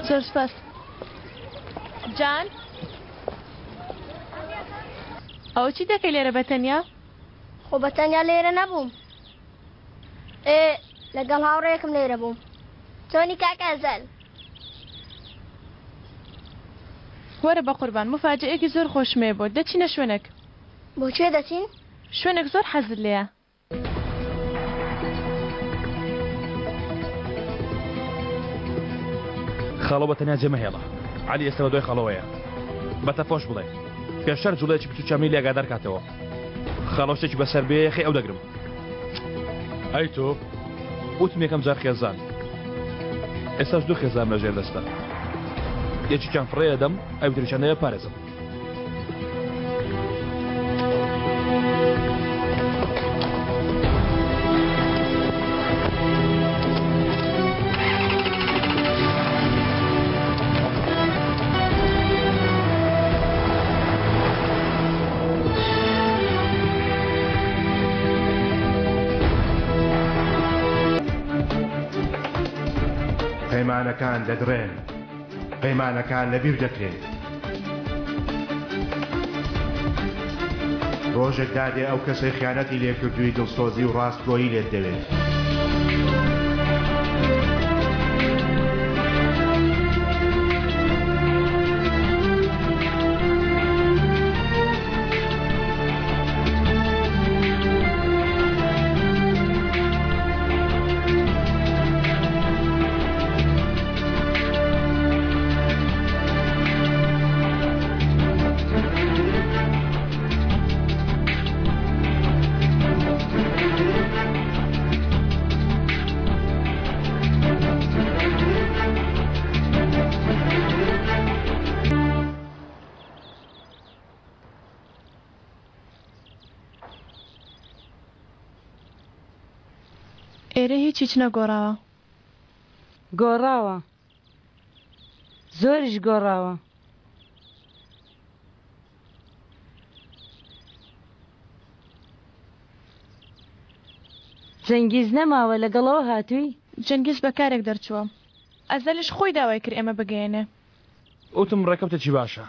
زۆر سپاس جان. ئەوە چی دەکەی لێرە بە تەنیا؟ خۆ بە تەنیا لێرە نەبووم. ئێ لەگەڵ هاوڕێیەکم لێرە بووم. چۆنی کاک ئەزەل؟ وەرە بەقوربان موفاجەئەیەکی زۆر خۆشم هەیە بۆت دەچینە شوێنێک. بۆ کوێ دەچین؟ شوێنێک زۆر حەزت لێیە. خاڵۆ بە تەنیا جێ مەهێڵە. عەلی ئێستا بە دوای خاڵۆوەیە. بە تەفۆش بڵێ. پێشتر جوڵەیەکی بچووکیان لێ ئاگادار کاتەوە. خاڵۆ شتێکی بەسەر بێ یەخەی ئەو دەگرم. ئەی تۆ؟ وتم یەکەم جار خێزان. ئێستاش دوو خێزانم لە ژێر دەستە. یەکێکیان فڕێ دەدەم، ئەوی تریشیان دەبێ پارێزم. پەیمانەکان دەدڕێن. پەیمانەکان لەبیر دەکرێن. ڕۆژێک دادێ ئەو کەسەی خیانەتی لێکردووی دڵسۆزی و ڕاستگۆیی لێت دەوێت. ئێرە هیچ هیچ نەگۆڕاوە. گۆڕاوە زۆریش گۆڕاوە. جەنگیز نەماوە لەگەڵەوە هاتووی؟ جەنگیز بە کارێک دەرچووە ئەزەلیش خۆی داوای کرد ئێمە بگەیەنێ. وتم ڕێکەوتێکی باشە.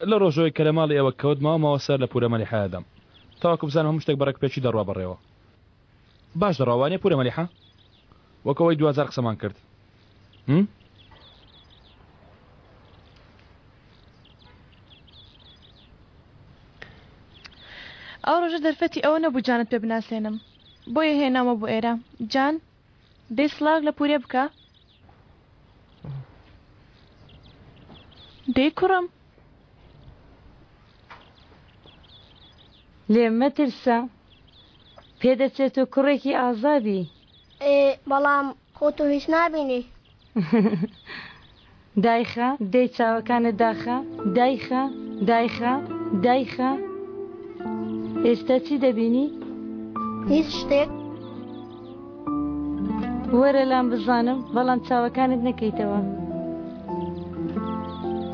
لە ڕۆژەوەی کە لە ماڵی ئێوە کەوت ماوە ماوە سەر لە پورە مەلیحە ئەدەم تاوەکو بزانم هەموو شتێک بە ڕێکوپێکی دەڕوا بەڕێوە. باش دەڕوا وانیە پورە مەلیحە؟ وەک ئەوەی دواجار قسەمان کرد هم؟ ئەو ڕۆژە دەرفەتی ئەوە نەبوو جانت پێ بناسێنم بۆیە هێنامە بۆ ئێرە جان دەی سڵاو لە پورێ بکە دەی کوڕم لێم مەترسە. پێدەچێت تۆ کوڕێکی ئازا بی. ئێ بەڵام خۆ تۆ هیچ نابینی. دایخە، دەی چاوەکانت داخە، دایخە، دایخە، دایخە. ئێستا چی دەبینی؟ هیچ شتێک. وەرە لام بزانم، بەڵام چاوەکانت نەکەیتەوە.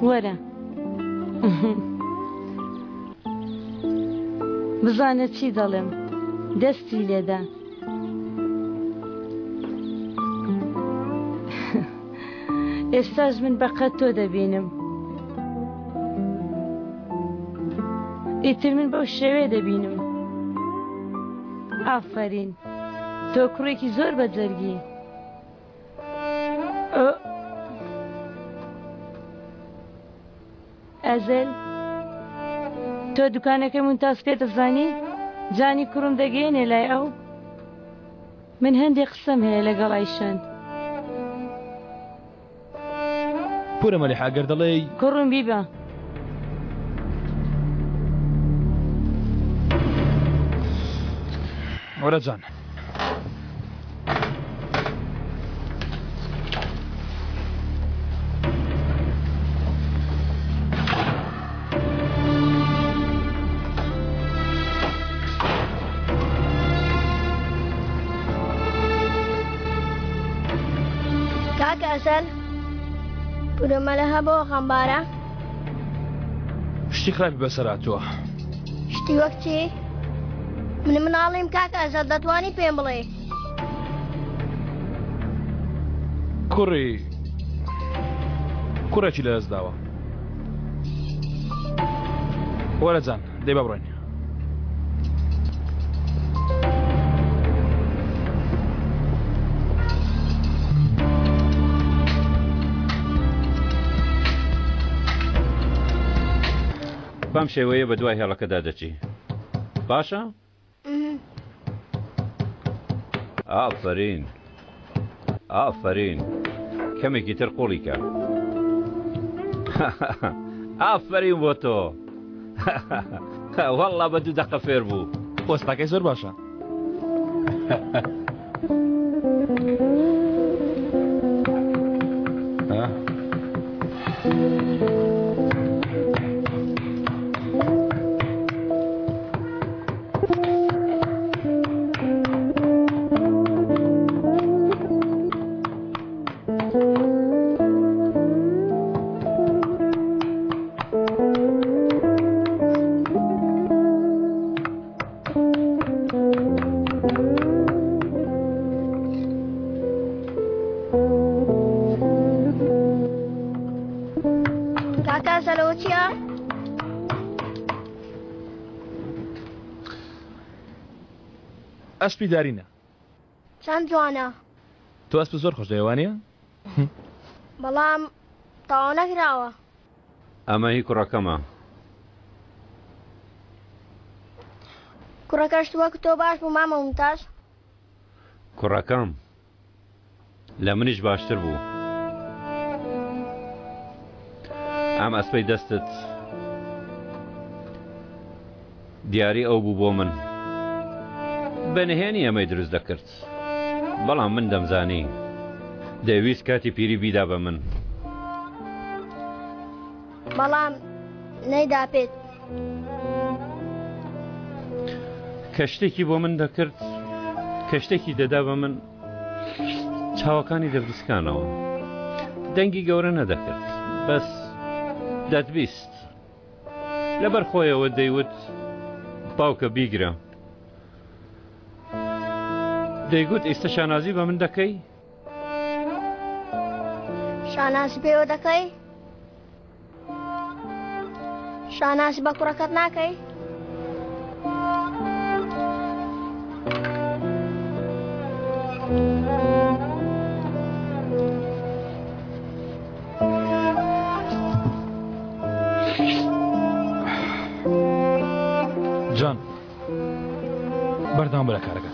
وەرە. بزانە چی دەڵێم. دەستی لێدا. ئێستاش من بەقەد تۆ دەبینم. ئیتر من بەو شێوەیە دەبینم. ئافەرین. تۆ کوڕێکی زۆر بەجەرگی. ئەزەل تۆ دوکانەکەی مونتاز پێ دەزانی؟ جانی کوڕم دەگەیەنێ لای ئەو؟ من هەندێک قسەم هەیە لەگەڵ ئایشان. پورە مەلیحە ئەگەر دەڵێی. کوڕم بیبە. وەرە جان. کاک ئەسەل پورە مەلەهە بۆ خەمبارە؟ شتی خراپی بەسەر هاتووە. شتی وەک چی؟ من مناڵیم کاک ئەزەل دەتوانی پێم بڵێ. کوڕی. کوڕێکی لەدەست داوە. وەرە جان، دەی با بڕۆین. بەم شێوەیە بە دوای هێڵەکەدا دەچی باشە؟ ئافەرین ئافەرین کەمێکی تر قوڵی کە ئافەرین بۆ تۆ والله بە دوو دەقە فێر بوو وەستاکەی زۆر باشە کاکە سەلەوە چییە؟ ئەسپی دارینە. چەند جوانە. تۆ ئەسپت زۆر خۆش دەوێ وانیە؟ بەڵام تەواو نەکراوە. ئەمە هی کوڕەکەمە. کوڕەکەشت وەک تۆ باش بوو مامە مومتاز؟ کوڕەکەم لە منیش باشتر بوو. ئەم ئەسپەی دەستت دیاری ئەو بوو بۆ من. بە نهێنی ئەمەی دروست دەکرد. بەڵام من دەمزانی. دەیویست کاتی پیری بیدا بە من. بەڵام نەیدا پێت. کە شتێکی بۆ من دەکرد، کە شتێکی دەدا بە من، چاوەکانی دەبریسکانەوە. دەنگی گەورە نەدەکرد، بەس دەتبیست. لەبەر خۆیەوە دەیوت باوکە بیگرە. دەیگوت ئیستە شانازی بە من دەکەی؟ شانازی پێوە دەکەی؟ شانازی بە کوڕەکەت ناکەی؟ جان بەردەوام بە لە کارەکەت.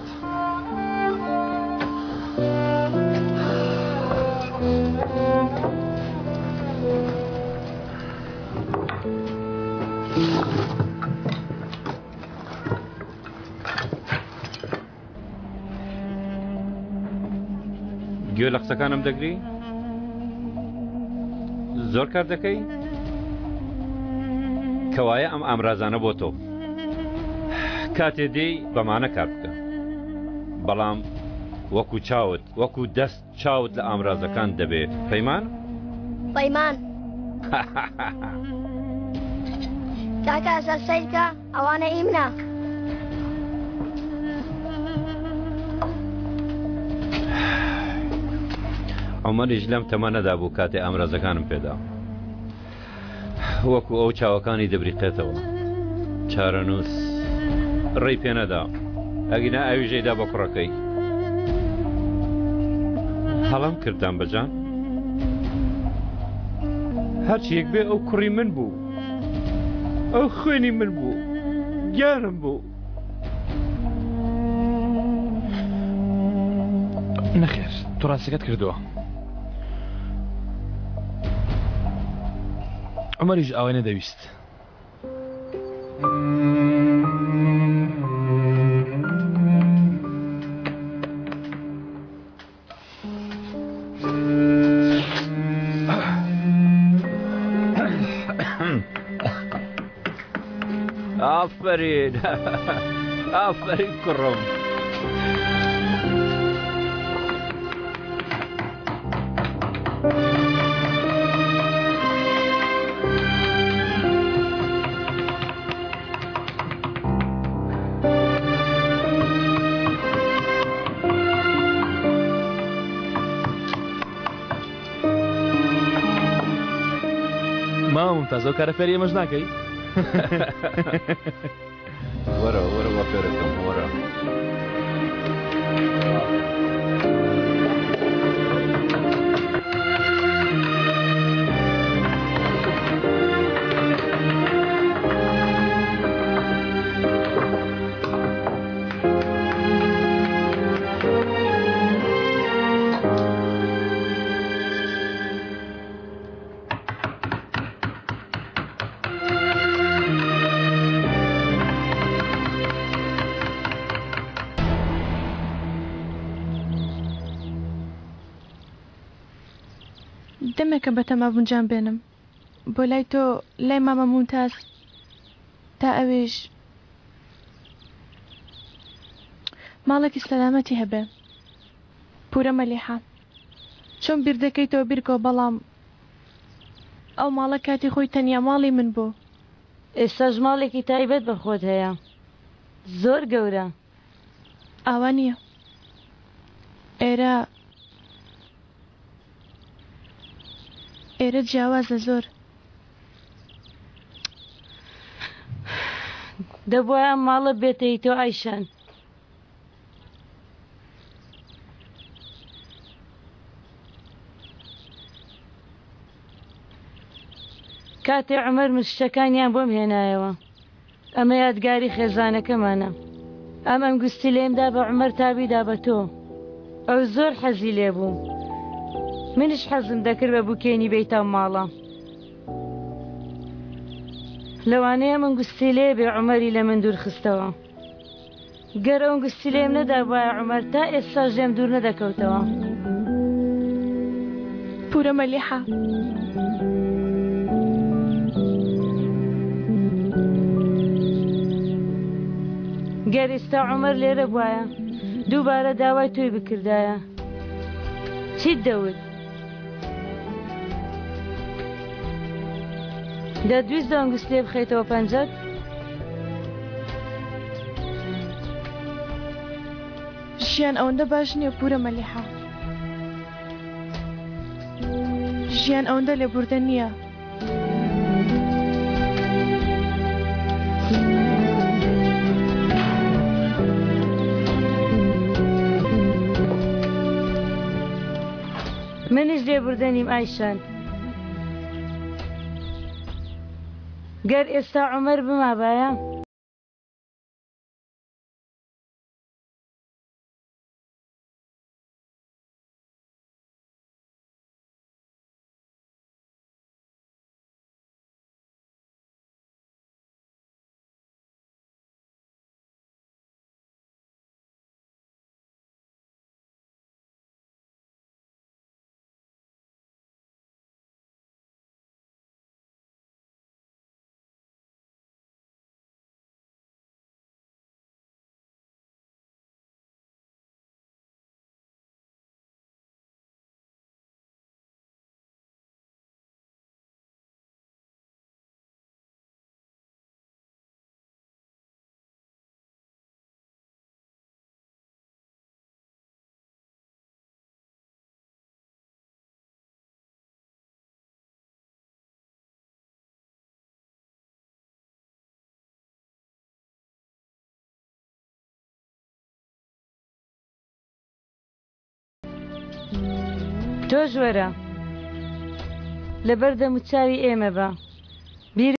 گوێ لە قسەکانم دەگری؟ زۆر کار دەکەی؟ کەوایە ئەم ئامرازانە بۆ تۆ. کاتێ دێی بەمانە کار بکە. بەڵام وەکو چاوت، وەکو دەست چاوت لە ئامرازەکان دەبێ. پەیمان؟ پەیمان. کاکە ئەسەر سەیرکە ئەوانە ئی منە. عومەریش لەم تەمەنەدا بوو کاتێ ئامرازەکانم پێدا. وەکو ئەو چاوەکانی دەبریقێتەوە. چارەنووس ڕێی پێنەدا. ئەگینا ئەویش ئەیدا بە کوڕەکەی. هەڵەم کرد دام بەجان. هەرچیەک بێ ئەو کوڕی من بوو. ئەو خوێنی من بوو. گیانم بوو. نەخێر تۆ ڕاستەکەت کردووە. عومەریش ئاوای نەدەویست. ئافەرین ئافەرین کوڕم. مامە ممتاز ئەو کارە فێری ئێمەش ناکەی؟ وەرە وەرە بە فێرەکەم وەرە. دەمێکە بەتەما بوون جان بێنم بۆ لای تۆ لای مامە مونتاز تا ئەویش ماڵێکی سەلامەتی هەبێ پورە مەلیحە چۆن بیردەکەیتەوە بیرکەوە بەڵام ئەو ماڵە کاتی خۆی تەنیا ماڵی من بوو. ئێستاش ماڵێکی تایبەت بە خۆت هەیە زۆر گەورە. ئاوا نییە ئێرە ئێرە جیاوازە زۆر. دەبوایە ئەم ماڵە بێتە هی تۆ ئایشان. کاتێ عومەر مرد شتەکانیان بۆم هێنایەوە. ئەمە یادگاری خێزانەکەمانە. ئەم ئەنگوستیلەیم دا بە عومەر تا بیدا بە تۆ. ئەو زۆر حەزی لێ بوو. منیش حەزم دەکرد بە بووکێنی بێیتە ئەم ماڵە. لەوانەیە ئەم ئەنگوستیلەیە بێ عومەری لە من دوور خستەوە. گەر ئەو ئەنگوستیلەیەم نەدابوایە عومەر تا ئێستاش لێم دوور نەدەکەوتەوە. پورە مەلیحە. گەر ئیستا عومەر لێرە بوایە دووبارە داوای تۆی بکردایە چیت دەوت؟ دەتویست ئەو ئەنگوستیلەیە بخەیتەوە پەنجەت؟ ژیان ئەوەندە باش نییە پورە مەلیحە. ژیان ئەوەندە لێبوردە نییە. منیش لێبوردە نیم ئایشان. گەر ئێستا عومەر بمابایە. تۆش وەرە لەبەر دەموچاوی ئێمە بە. بیر.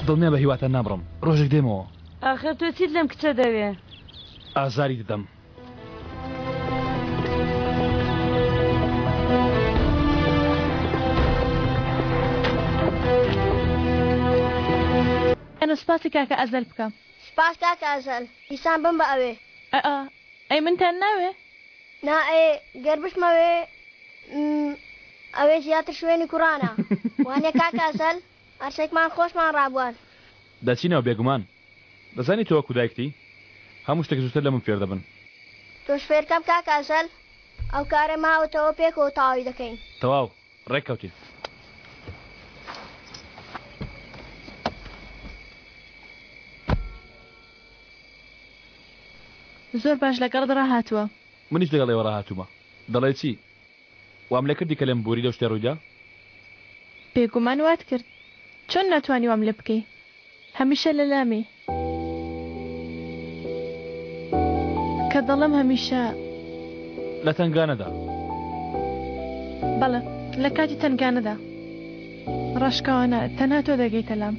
دڵنیا بە هیواتان نابڕم ڕۆژێک دێمەوە. ئاخر تۆ چیت لەم کچە دەوێ؟ ئازاری دەدەم. ئەنە سوپاسی کاکە ئەزەل بکە. سوپاس کاکە ئەزەل دیسان بم بە ئەوێ. ئەئ ئەی منتان ناوێ؟ نا ئەی گەر بچمەوێ م ئەوێ زیاتر شوێنی کوڕانە وانیە کاکە ئەزەل هەرسێکمان خۆشمان ڕابوارد. دەچینەوە بێگومان. دەزانی تۆ وەکو دایکتی هەموو شتێک زووتر لە من فێر دەبن. تۆش فێرکەم کاکە ئەزەل ئەو کارەی ماوەتەوە پێکەوە تەواوی دەکەین. تەواو ڕێک کەوتین. زۆر باش لەگەڵت ڕاهاتووە. منیش لەگەڵ ئێوە ڕاهاتوومە. دەڵێی چی؟ وام لێ کردی کە لێم بووری لەو شتەی ڕوویدا؟ بێگومان وات کرد. چۆن ناتوانی وام لێ بکەی؟ هەمیشە لە لامی. کە دەڵێم هەمیشە. لە تەنگانەدا. بەڵێ، لە کاتی تەنگانەدا. ڕاشکاوانە، تەنها تۆ دەگەیتە لام.